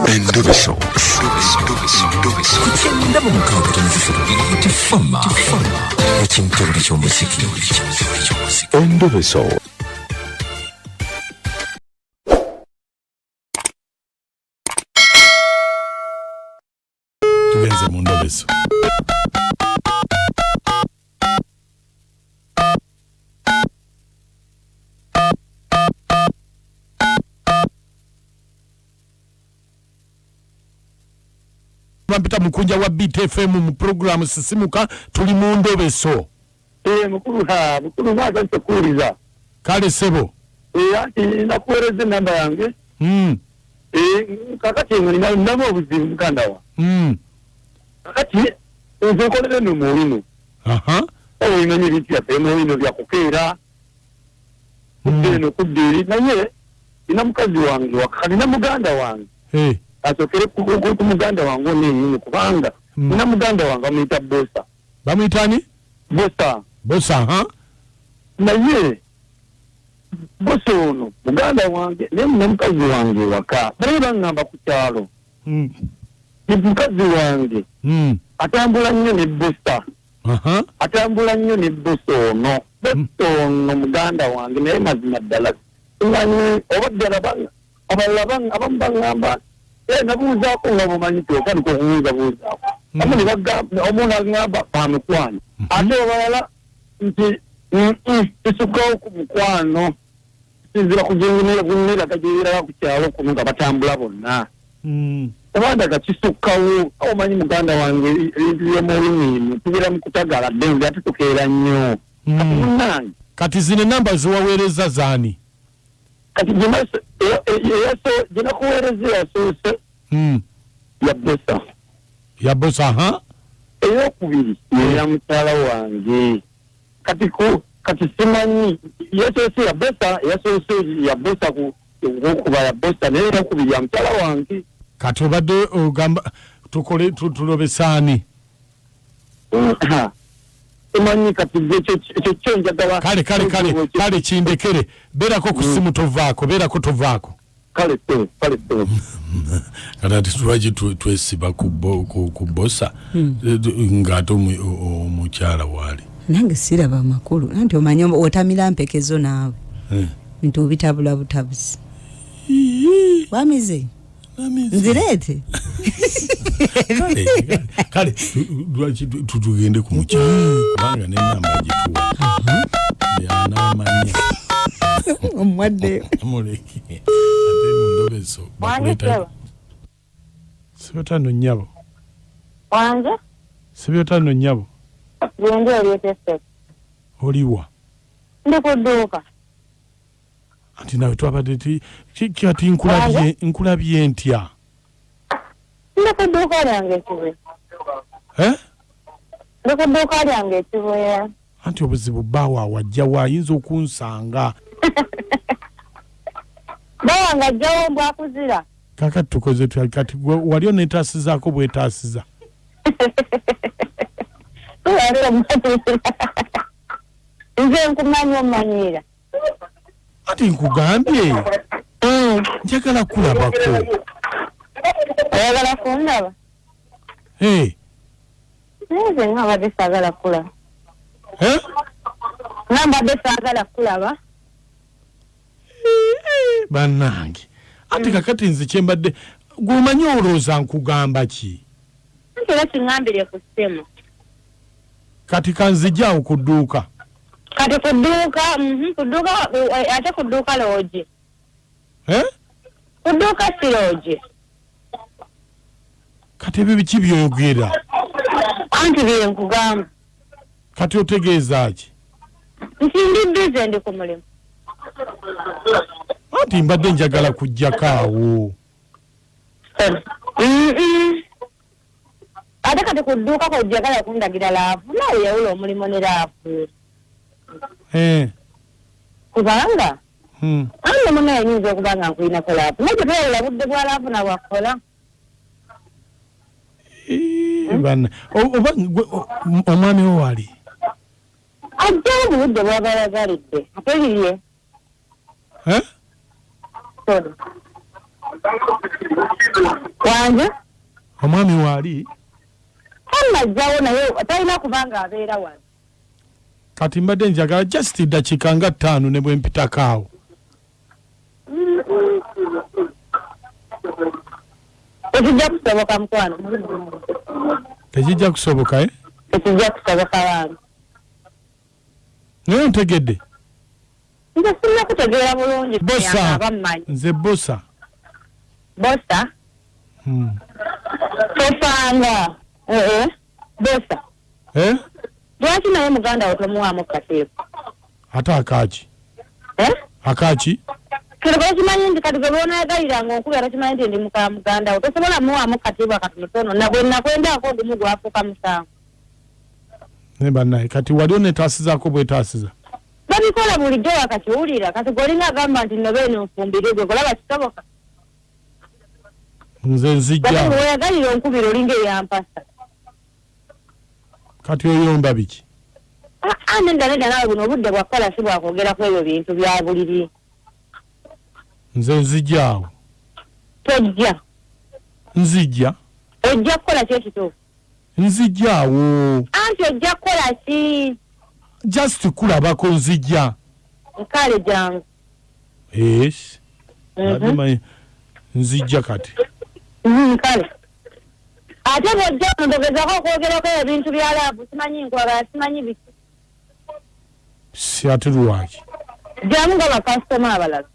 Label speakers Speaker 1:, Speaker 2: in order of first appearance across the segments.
Speaker 1: Endobeso.
Speaker 2: 963 tifama ekimtebuli ky'omuziki.
Speaker 1: Endobeso.
Speaker 3: Tugenze mu ndobeso. Bampita Mukunja wa BTFM mu programu Sisimuka, tuli mu ndobeso.
Speaker 4: Mukulu ha mukulu ngaza nkukuuliza.
Speaker 3: Kale sebo.
Speaker 4: Anti nakuweereza enamba yange. Kakati ninamu obuzibu muganda wa. Kakati nze nkolera eno mu bino. Obimanyi ebintu byaffe mu bino byakukeera. Eno kudda eri naye nina mukazi wange waka nina muganda wange. Asookere ku muganda wange ono yennyini kubanga nina muganda wange bamuyita Bosa.
Speaker 3: Bamuyita ani?
Speaker 4: Bosa.
Speaker 3: Bosa, ha?
Speaker 4: Naye Bosa ono muganda wange naye nina mukazi wange waka. Naye baŋŋamba ku kyalo. Ni mukazi wange. Atambula nnyo ne Bosa. Atambula nnyo ne Bosa ono. Bosa ono muganda wange naye mazima ddala. Simanyi oba ddala abalala abamu baŋŋamba nabuuzaako nga bumanyi nti otandika okubuuzabuuzaako. Abamu ne bagamba omuntu aŋŋamba ba mukwano. Ate abalala nti kisukkawo ku mukwano. Kisinziira ku gyengumiraga gye ku kyalo kuno nga batambula bonna. Obandaga kisukkawo omanyi muganda wange ebintu by'omu tubeera mu kutagala ddembe ate tukeera nnyo. Kati munnange.
Speaker 3: Kati zino enamba ziwaweereza zaani?
Speaker 4: Kati gye nakuweereza eyasoose ya Bosa.
Speaker 3: Ya Bosa, ha?
Speaker 4: Eyokubiri eya mukyala wange. Kati simanyi yasoose ya Bosa, yasoose ya Bosa okuba ya Bosa naye eyokubiri ya mukyala wange.
Speaker 3: Kati obadde ogamba tukole tulobesaani?
Speaker 4: Simanyi kati ekyo kyo njagala.
Speaker 3: Kale kale kale kale kindekere. Beerako ku ssimu tovaako, beerako tovaako.
Speaker 4: Kale kale.
Speaker 3: Kati ate lwaki twesiba ku Bosa ng'ate omukyala waali?
Speaker 5: Nange siraba makulu. Anti omanyi otamira mpekezo naawe. Bintu obitabula butabuzi. Wamize? Nzireete?
Speaker 3: Kale lwaki tugende ku mukyala kubanga n'enamba gituwa. Yanaamanya.
Speaker 5: Omuwaddeyo.
Speaker 3: Muleke. Ate mu ndobeso bakuleeta. Sibyotano nnyabo.
Speaker 6: Wange?
Speaker 3: Sibyotano nnyabo.
Speaker 6: Gwendi oleeta.
Speaker 3: Oliwa?
Speaker 6: Ndi ku dduuka.
Speaker 3: Anti nawe twabadde kati nkulabye ntya?
Speaker 6: Ndi ku dduuka lyange ekibuye. Ndi ku dduuka lyange ekibuye.
Speaker 3: Anti obuzibu bbaawo awajjawo ayinza okunsanga.
Speaker 6: Bbaawo ng'ajjawo mbwakuzira.
Speaker 3: Kakati tukoze tutya? Kati wali oneetaasizaako bwetaasiza.
Speaker 6: Nze nkumanyi omanyiira.
Speaker 3: Ati nkugambye njagala kulabako.
Speaker 6: Oyagala kundaba? Nze nga mbadde saagala kulaba. Nga mbadde saagala kulaba.
Speaker 3: Bannange. Ati kakati nze kye mbadde gw'omanyi olowooza nkugamba ki?
Speaker 6: Nti era kiŋŋambire ku ssimu.
Speaker 3: Kati kanzijjaawo ku dduuka.
Speaker 6: Kati ku dduuka, ku dduuka ate ku dduuka loogi. Ku dduuka si loogi.
Speaker 3: Kati ebyo biki by'oyogera?
Speaker 6: Anti bye nkugamba.
Speaker 3: Kati otegeeza ki?
Speaker 6: Nti ndi bize ndi ku mulimu.
Speaker 3: Anti mbadde njagala kujjako awo.
Speaker 6: Ate kati ku dduuka kojjagala kundagira laavu, naawe yawula omulimu ne laavu. Kubanga anti munaye nyinza okuba nga nkulinako laavu naye tetwawula budde bwa laavu na bwakukola.
Speaker 3: Oba omwami wo wali?
Speaker 6: Ajjawo mu budde bw'aba ayagalidde ate lirye. Wanje?
Speaker 3: Omwami waali?
Speaker 6: Tannajjawo naye talina kubanga abeera wano.
Speaker 3: Kati mbadde njagala just ddakiika nga 5 ne bwe mpitako awo.
Speaker 6: Tekijja kusoboka mukwano.
Speaker 3: Tekijja kusoboka eh?
Speaker 6: Tekijja kusoboka wange.
Speaker 3: Naye ontegedde?
Speaker 6: Nze sirina kutegeera bulungi.
Speaker 3: Bosa. Nze bosa.
Speaker 6: Bosa? Tofanga. Bosa.
Speaker 3: Eh?
Speaker 6: Lwaki naye muganda wo tomuwaamu kateeko?
Speaker 3: Ate akaaki?
Speaker 6: Eh?
Speaker 3: Akaaki?
Speaker 6: Kati okimanyi nti kati gwe bw'onaayagalira ng'onkubira tokimanyi nti ndi muka muganda wo tosobola muwaamu katiibwa katonotono nagwe nakwendaako ogumu gwafuuka musango.
Speaker 3: Naye bannaye kati wali oneetaasizaako bwetaasiza?
Speaker 6: Babikola bulijjo wakakiwulira kati gw'olinga agamba nti nno beeno nfumbire gwe golaba kisoboka.
Speaker 3: Nze nzijja.
Speaker 6: Kati bw'oyagalira onkubira olinga eyampasa.
Speaker 3: Kati oyomba biki?
Speaker 6: Nedda nedda naawe buno obudde bwakukola si bwakwogera ku ebyo bintu bya buliri.
Speaker 3: Nze nzijja awo.
Speaker 6: Tojja.
Speaker 3: Nzijja.
Speaker 6: Ojja kukola ki ekituufu?
Speaker 3: Nzijja awo.
Speaker 6: Anti ojja kukola ki?
Speaker 3: Just kulabako nzijja.
Speaker 6: Nkale jangu.
Speaker 3: Yes. Nzijja kati.
Speaker 6: Nkale. Ate bw'ojja ndogezaako okwogerako ebintu bya laavu simanyi nkwagala simanyi biki.
Speaker 3: Si ate lwaki?
Speaker 6: Jangu nga bakasitoma abalala.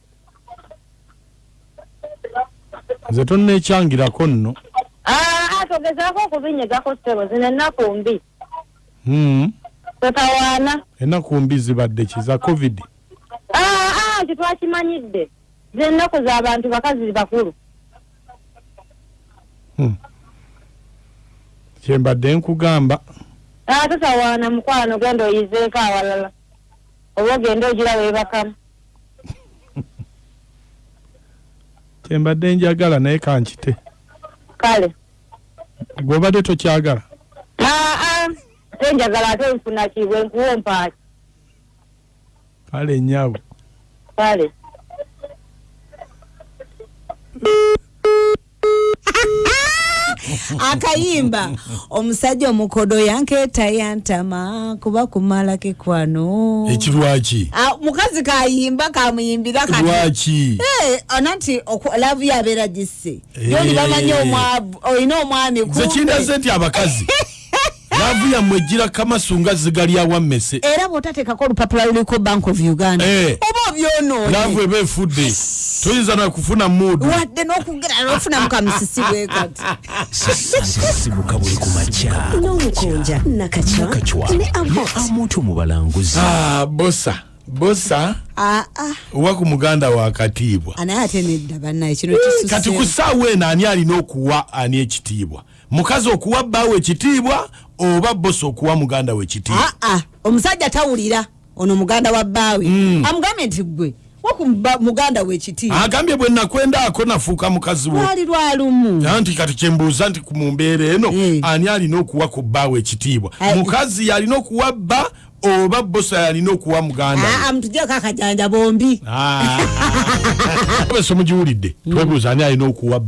Speaker 3: Nze tonneekyangirako nno.
Speaker 6: Togezaako okubinyegako ssebo zino ennaku mbi. Totawaana.
Speaker 3: Ennaku mbi zibadde ki za COVID?
Speaker 6: Nti twakimanyidde. Zino ennaku z'abantu bakazi bakulu.
Speaker 3: Kye mbadde nkugamba.
Speaker 6: Totawaana mukwano genda oyizeeko awalala. Oba ogenda ogira weebakamu.
Speaker 3: Kye mbadde njagala naye kankite.
Speaker 6: Kale.
Speaker 3: Gw'obadde tokyagala?
Speaker 6: Ate njagala ate nfuna ki bwe nkuwa ompaaki.
Speaker 3: Kale nnyabo.
Speaker 6: Kale.
Speaker 5: Akayimba omusajja omukodo yankeeta yantama kuba kumala kekwano.
Speaker 3: Ekirwaki?
Speaker 5: Mukazi kayimba kamuyimbira kati.
Speaker 3: Lwaki?
Speaker 5: Anti love yabeera gisse. Yoli bamanyi omwavu olina omwami kumbe.
Speaker 3: Nze kindaze nti abakazi love yammwe ejjira kamasunga zigalya wammese.
Speaker 5: Era bw'otateekako olupapula luliko Bank of Uganda. Oba obyonoonye.
Speaker 3: Love eba efudde. Toyinza na kufuna mood.
Speaker 5: Wadde n'okugera n'ofuna mukamusisi bwe kati.
Speaker 2: Sisimuka buli ku makya.
Speaker 7: N'omukunja Nakachwa ne
Speaker 2: Amoto mu balanguzi.
Speaker 3: Bosa. Bosa. Owa ku muganda wa katiibwa.
Speaker 5: Anaye ate nedda bannaye kino kisusse.
Speaker 3: Kati ku ssaawa eno ani alina okuwa ani ekitiibwa? Mukazi okuwa bbaawe ekitiibwa oba bosa okuwa muganda we ekitiibwa?
Speaker 5: Omusajja tawulira ono muganda wa bbaawe. Amugambye nti ggwe muganda w'ekitiibwa.
Speaker 3: Agambye bwe nakwendaako nafuuka mukazi wo.
Speaker 5: Lwali lwalumu.
Speaker 3: Anti kati kyembuuza nti mu mbeera eno ani alina okuwa ku bbaawe ekitiibwa? Mukazi yalina okuwa bba oba bosa yalina okuwa muganda we?
Speaker 5: Mutuggyeko akajanja bombi.
Speaker 3: Bese mugiwulidde twebuuza ani alina okuwa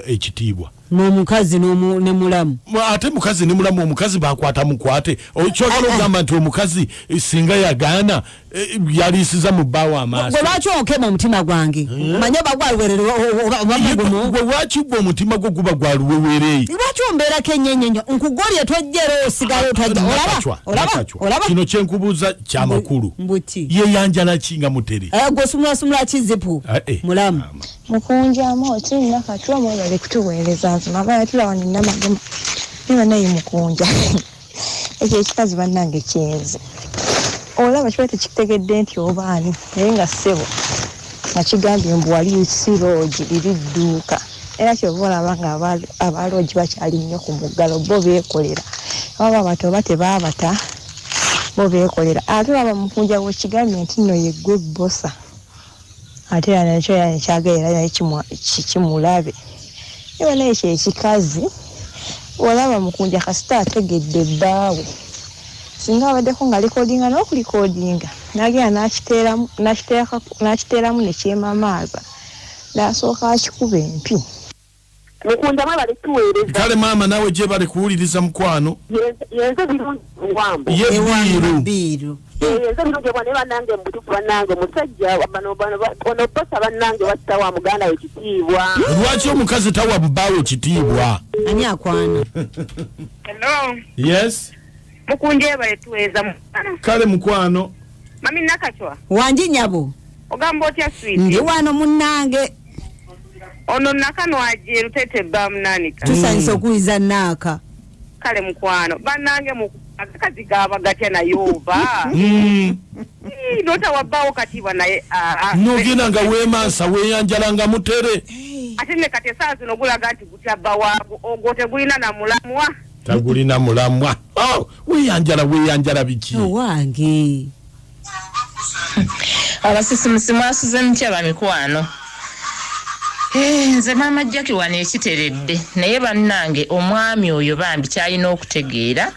Speaker 3: ekitiibwa?
Speaker 5: N'omukazi ne mulamu.
Speaker 3: Ate mukazi ne mulamu omukazi bakwata mukwate. Okyogera ogamba nti omukazi singa yagaana yaliisiza mu bbaawe amaaso.
Speaker 5: Gwe lwaki okema omutima gwange? Manye oba gwaluwerere oba mugumu.
Speaker 3: Gwe lwaki gwe omutima gwo guba gwa luweweere?
Speaker 5: Lwaki ombeerako ennyo nkugolye tojja era osigala otajja. Olaba? Olaba?
Speaker 3: Kino kye nkubuuza kyamakulu.
Speaker 5: Mbuki.
Speaker 3: Ye yanjala ki nga mutere?
Speaker 5: Gwe sumula kizipu. Mulamu.
Speaker 8: Mukunja Amooti Nakachwa mwebale kutuweereza nsoma bayatula wano Namagema niba naye mukunja ekyo ekikazi bannange kyenze olaba kiba tekitegedde nti oba ani naye nga ssebo nga kigambye mbu wali si loogi liri dduuka era kyova olaba nga abaloogi bakyali nnyo ku muggalo bo beekolera baba bato oba tebaabata bo beekolera ate olaba mukunja bwekigambye nti nno yeggwe bbosa ate era nakyo era nekyagala era naye kimulabe niba naye kye ekikazi olaba mukunja kasita ategedde bbaawe singa abaddeko nga likodinga n'okulikodinga n'agenda n'akiteeramu ne kyemamaaza n'asooka akikuba empi.
Speaker 6: Mukunja mwebale tuweereza.
Speaker 3: Kale maama naawe gye bali kuwuliriza mukwano.
Speaker 6: Yenze birungi wambo.
Speaker 3: Ye Biiru.
Speaker 6: Yenze birungi bwana bannange mubutuufu bannange omusajja bano ono bosa bannange watta muganda we kitiibwa.
Speaker 3: Lwaki omukazi tawa bbaawe kitiibwa?
Speaker 5: Ani akwana?
Speaker 6: Hello.
Speaker 3: Yes.
Speaker 6: Mukunja ebale tuweereza mukwano.
Speaker 3: Kale mukwano.
Speaker 6: Mami Nakachwa.
Speaker 5: Wangi nyabo.
Speaker 6: Ogamba otya sweet?
Speaker 5: Ndi wano munnange.
Speaker 6: Ono nakanwaje lutete bba munanika.
Speaker 5: Tusanyusa okuwiza naaka.
Speaker 6: Kale mukwano bannange akakazi gaba gatya naye oba. Nota wabbaawo katiibwa naye.
Speaker 3: Nogenda nga weemansa weeyanjala nga mutere.
Speaker 6: Ate ne kati essaawa zino gulaga nti gutya bba waagwo ogwo tegulina na mulamwa.
Speaker 3: Tagulina mulamwa. Oh, weeyanjala weeyanjala biki?
Speaker 5: Owange.
Speaker 9: Abasisimusi mwasuze mutya bamikwano? Nze maama Jackie wano ekiteredde naye bannange omwami oyo bambi kyalina okutegeera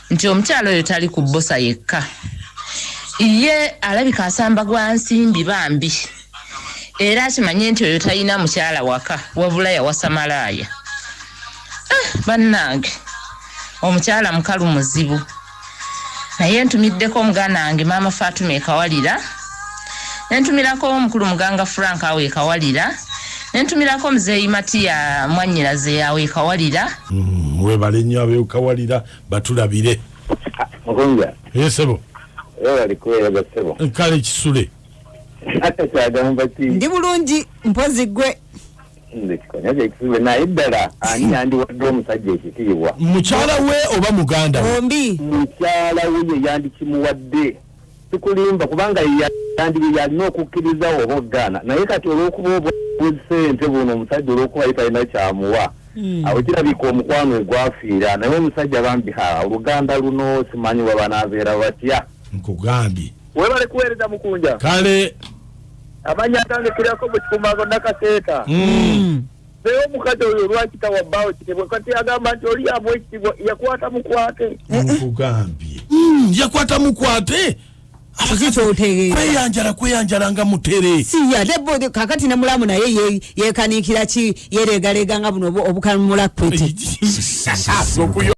Speaker 9: nti omukyala oyo tali ku bbosa yekka. Ye alabika asamba gwa nsimbi bambi era akimanye nti oyo talina mukyala waka wabula yawasa malaaya. Bannange omukyala mukalu muzibu naye ntumiddeko omuganda wange maama Fatuma ekawalira, nentumirako omukulu muganga Frank awo ekawalira, nentumirako muzeeyi Matiya mwannyinaze awo ekawalira.
Speaker 3: Webale nnyo ab'ekawalira batulabire.
Speaker 4: Mukunja.
Speaker 3: Yesebo.
Speaker 4: Webale kuweereza ssebo.
Speaker 3: Kale kisule.
Speaker 4: Ate kyagamba ki?
Speaker 5: Ndi bulungi mpozi gwe.
Speaker 4: Nze kikonyaje ekisule naye ddala ani yandiwadde omusajja ekitiibwa?
Speaker 3: Mukyala we oba muganda we?
Speaker 5: Bombi.
Speaker 4: Mukyala we ye yandikimuwadde. Sikulimba kubanga yandi yalina okukkiriza oba ogaana naye kati olw'okuba obwesente buno omusajja olw'okuba ye talina kyamuwa awo kirabika omukwano ogwafiira naye omusajja bambi ha oluganda luno simanyi bwe banaabeera batya.
Speaker 3: Nkugambye.
Speaker 4: Webale kuweereza Mukunja.
Speaker 3: Kale.
Speaker 4: Amanya gange kirako bwe kikumago Nakaseeta. Naye omukazi oyo lwaki tawa bbaawe kitiibwa? Kati agamba nti oli amuwa ekitiibwa yakwata mukwate.
Speaker 3: Nkugambye. Yakwata mukwate. Kweyanjala kweyanjala nga mutere.
Speaker 5: Si ate bo kakati ne mulamu naye yekaniikira ki yeregalega nga buno obukamula kwete.
Speaker 3: Okuyo.